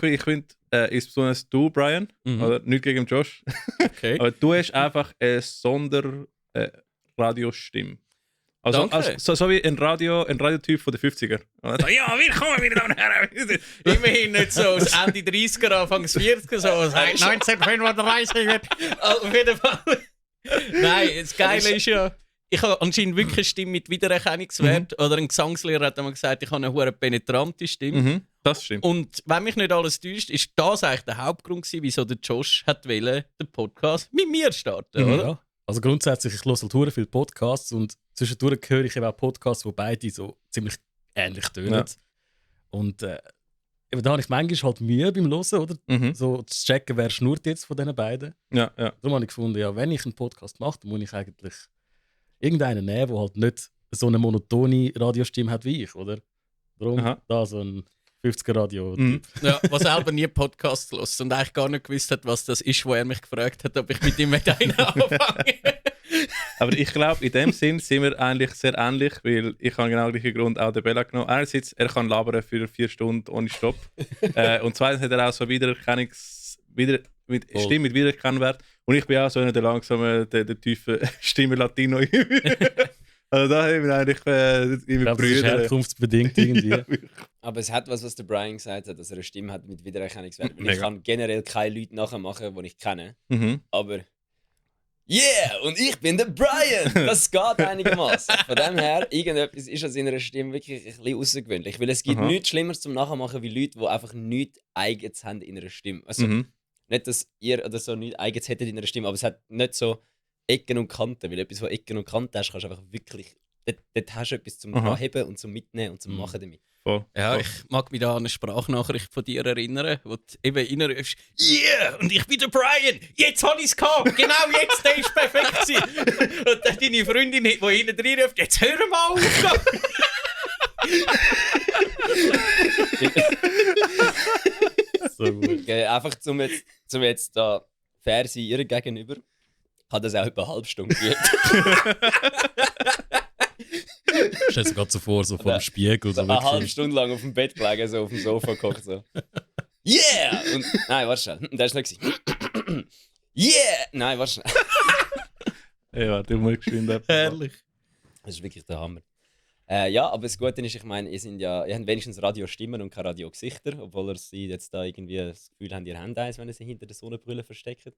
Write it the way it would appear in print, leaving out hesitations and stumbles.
Ich finde, insbesondere du, Brian, oder nicht gegen Josh, Okay. aber du hast einfach eine Sonderradiostimme. Also, Danke. so wie ein Radiotyp von den 50er. Und dann, ja, willkommen, meine Damen und Herren. Immerhin nicht so aus Ende 30er, Anfangs 40er, so seit 1935 wird. Auf jeden Fall. Nein, das Geile ist ja, ich habe anscheinend wirklich eine Stimme mit Wiedererkennungswert. Oder ein Gesangslehrer hat einmal gesagt, ich habe eine hure penetrante Stimme. Mhm, das stimmt. Und wenn mich nicht alles täuscht, ist das eigentlich der Hauptgrund gewesen, wieso der Josh hat wollte, den Podcast mit mir starten, oder? Ja. Also grundsätzlich, ich höre halt hure viele Podcasts und zwischendurch höre ich eben auch Podcasts, die beide so ziemlich ähnlich tönen. Ja. Und eben da habe ich manchmal halt Mühe beim Hören, oder? Mhm. So zu checken, wer schnurrt jetzt von diesen beiden. Ja, ja. Darum habe ich gefunden, ja, wenn ich einen Podcast mache, dann muss ich eigentlich irgendeinen nehmen, der halt nicht so eine monotone Radiostimme hat wie ich, oder? Darum Aha. da so ein 50er-Radio. Mhm. Ja, was selber nie Podcasts hört und eigentlich gar nicht gewusst hat, was das ist, wo er mich gefragt hat, ob ich mit ihm mit einem anfange. Aber ich glaube, in dem Sinn sind wir eigentlich sehr ähnlich, weil ich habe genau den gleichen Grund auch den Bella genommen. Einerseits, er kann labern für 4 Stunden ohne Stopp. Und zweitens hat er auch so Stimme mit Wiedererkennungswert. Und ich bin auch so einer der langsamen, der tiefen Stimme Latino. Also da haben wir eigentlich Ich immer glaube, das ist Brüder. herkunftsbedingt irgendwie. Aber es hat was der Brian gesagt hat, dass er eine Stimme hat mit Wiedererkennungswert. Und ich Mega. kann generell keine Leute nachmachen, die ich kenne. Mhm. Aber yeah, und ich bin der Brian! Das geht einigermaßen. Von dem her, irgendetwas ist an seiner Stimme wirklich ein bisschen außergewöhnlich. Weil es gibt Aha. nichts Schlimmeres zum Nachmachen wie Leute, die einfach nichts Eigenes haben in ihrer Stimme. Also Mhm. nicht, dass ihr oder so nichts Eigenes hättet in ihrer Stimme, aber es hat nicht so Ecken und Kanten. Weil etwas, wo Ecken und Kanten hast, kannst du einfach wirklich. Dort hast du etwas zum Aha. Anheben und zum Mitnehmen und zum Mhm. Machen damit. Voll. Ja, Voll. ich mag mich da an eine Sprachnachricht von dir erinnern, wo du eben reinrufst, yeah, und ich bin der Brian, jetzt habe ich es gehabt, genau jetzt, der ist perfekt gewesen. Und dann deine Freundin, die hinten reinruft, jetzt hör mal auf. So gut. Okay, einfach zum jetzt da fair sein ihr gegenüber, hat das auch etwa eine halbe Stunde geübt. Stell dir gerade so vor, so vor dem Spiegel. So Eine halbe wirklich. Stunde lang auf dem Bett gelegen, so auf dem Sofa gekocht, so. Yeah! Und, nein, warte schnell. Das war nicht. Yeah! Nein, warte schnell. Ja, du musst geschwind etwas. Herrlich. Das ist wirklich der Hammer. Ja, aber das Gute ist, ich meine, ihr habt wenigstens Radiostimmen und keine Radiogesichter, obwohl ihr sie jetzt da irgendwie das Gefühl habt, ihr habt eins, wenn ihr sie hinter der Sonnenbrille versteckt.